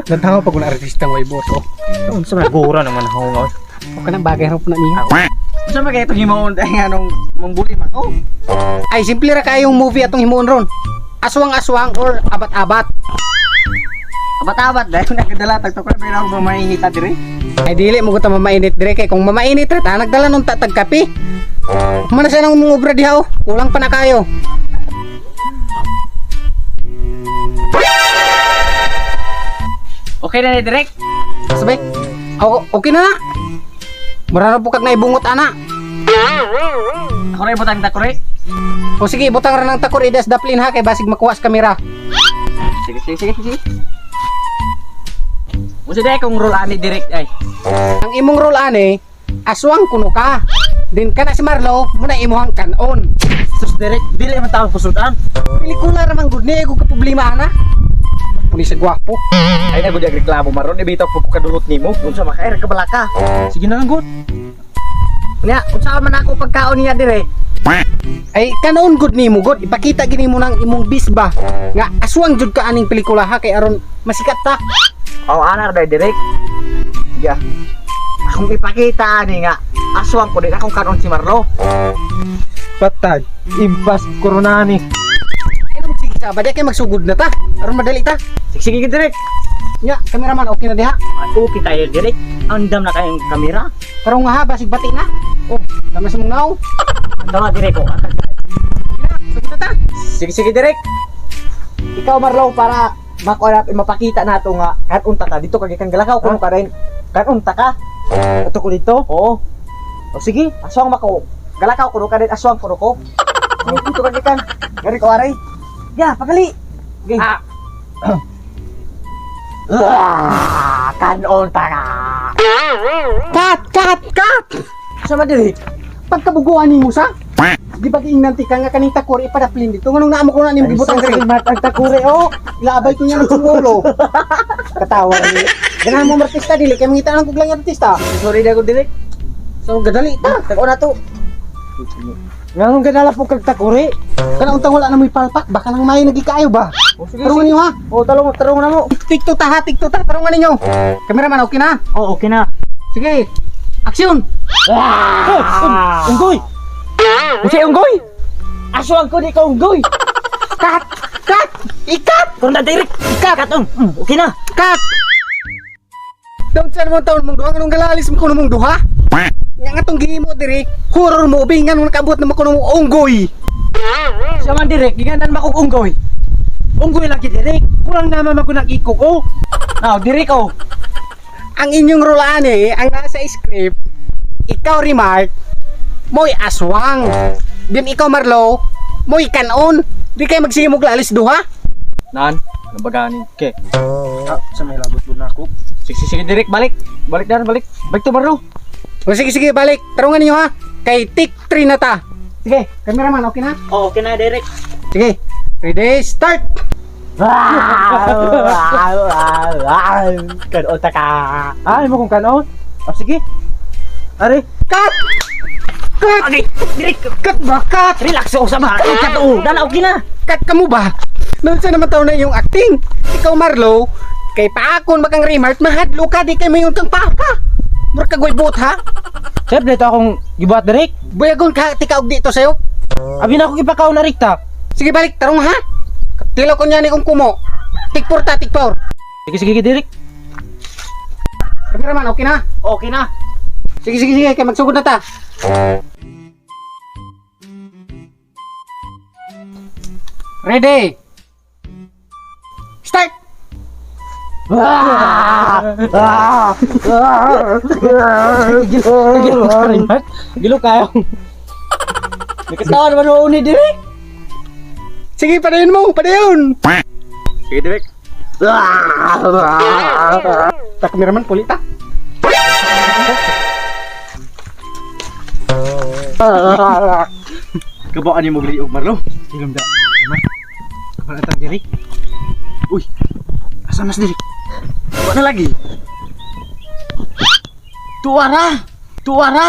Nagtawa pa kung artista ng boss oh. Unsa may gura naman ako nga. O kanang bagay ra po na niya. Unsa man kay itong himuon ay nga nung mangbuli man oh. Ay simple ra kayong movie atong himuon ron. Aswang-aswang or abat-abat. Abat-abat dahil nagdala tag tukod pero ako mamainita dire. Ay dili mo gud mamainit dire kay kung mamainit ra ta nagdala nung tatag kape. Mana siya nang umubra diha oh. Kulang pa na kayo. Okay na ni direk. Sabay. O, okay na na. Mura ra po kag naibungot ana. Ako ra ibutang takore. O sige, butang ra ng takor idas daplin ha kay basig makuha sa kamera. Sige sige sige sige. Unsa day kung role ani direk ay? Ang imong role ani, aswang kuno ka. Din kana si Marlo, muna imuhang kanon. Sus direk, dili man taon kusudan. Pelikula ra man gud ni ko ka problema ana. Puni sa gwapo. Ay na gud reklamo maron ibitaw pud ko kadulot nimo. Unsa makair ka balaka? Sige na lang gud. Nya, unsa man ako pagkaon niya dire? Ay kanon gud nimo gud, ipakita gini mo nang imong bisba nga aswang jud ka aning pelikula ha kay aron masikat ta. Oh, ana ra direk. Ya. Akong ipakita ani nga aswang ko din akong kanon si Marlo. Patay, impas corona ni. Ay nang sige sa ba kay magsugod na ta. Aron madali ta. Sige sige direk. Nya, cameraman okay na diha. Okay tayo direk. Andam na kayong kamera. Tarong nga ha, basig bati na. Oh, tama sa mong naong. Andam na direk ko. Sige na, sugod na ta. Sige sige direk. Ikaw Marlo para makuha natin mapakita nato nga kanunta ka dito kag kang galakaw kuno ka rin. Kanunta ka. Ato ko dito. Oo. O sige, Aswang mako. Galakaw kuno ka rin aswang kuno ko. Dito kag kan. Gari ko aray. Ya, pagali. Okay. Ah. Ah, kanon ta ka. Cut, cut, cut. Sa man direk? Pagkabuguan nimo sa. Di ba giingnan ti ka nga kaning takor ipadaplin dito nganong naamo ko na nimo gibutang diri. Ang takure oh. Ilaabay ko niya ng sumulo. Katawa ni. Ganahan mo artista dili kay mangita lang kog lang artista. Sorry na ko direk. So gadali ta. Tag na to. Nganong ganala po kag takure? Kana untang wala na mo'y palpak baka nang may nagikaayo ba. Oh, sige, Tarungan sige. ninyo ha. Oh, talong tarong na mo. Tikto ta ha, tikto ta, tarungan ninyo. Cameraman okay na? Oh, okay na. Sige. Aksyon. Ah! Unggoy. Unsay unggoy? Aswang ko di ka unggoy. Cut! Cut! Ikat! Kung na direk. Ikat! Katong. Okay na. Cut! Daon saan mo taon mong duha? Anong galalis mo kuno mong duha? Nga nga tong gihimo diri, horror movie nga nung nakabuot na mo kuno mong unggoy. Siya man direk, giganan makog unggoy. Unggoy lagi direk. Kurang naman magunag ikok oh. Now, direk oh. Ang inyong rolaan eh, ang nasa script, ikaw Remark, mo'y aswang. Din ikaw Marlo, mo'y kanon. Di kayo magsimog lalis duha. Nan, nabagani. Okay. Ah, sa may labot mo na ako. Sige, sige, direk, balik. Balik na, balik. Balik to Marlo. O sige, sige, balik. Tarungan ninyo ha. Kay take 3 na ta. Sige, cameraman, okay na? Oh, okay na, direk. Sige, ready, start! Kanon ta ka. Ah, imo kong kanon. O sige. Are, Cut! Cut! Okay, direk. Cut ba? Cut! Relax oh, sama. Cut oh. Dala okay na. Cut ka mo ba? Noon sa naman taon na yung acting. Ikaw Marlo, kay paakon makang Raymart, mahadlo ka, di kay mayon kang paka. Mura ka buot ha? sir, dito akong gibuhat direk. Buyagon ka, tika og dito sa'yo. Abi na akong ipakaon na rikta. Sige balik, tarong ha? Tilaw ko niya ni kung kumo. Tikpor ta, tikpor. Sige, sige, direk. Cameraman, okay na? Okay na. Sige, sige, sige, kay magsugod na ta. Ready? Start! Gilo ka rin, Mart. Gilo kayo. Nakatawa naman oh ni direk. Sige, padayon mo, padayon! Sige, direk. Ta, cameraman, puli ta. Kabaan ni mo gliog Marlo. Silom da. Mart. Kapal atang direk. Uy. Asa mas direk? Wa na lagi. Tuara. Tuara.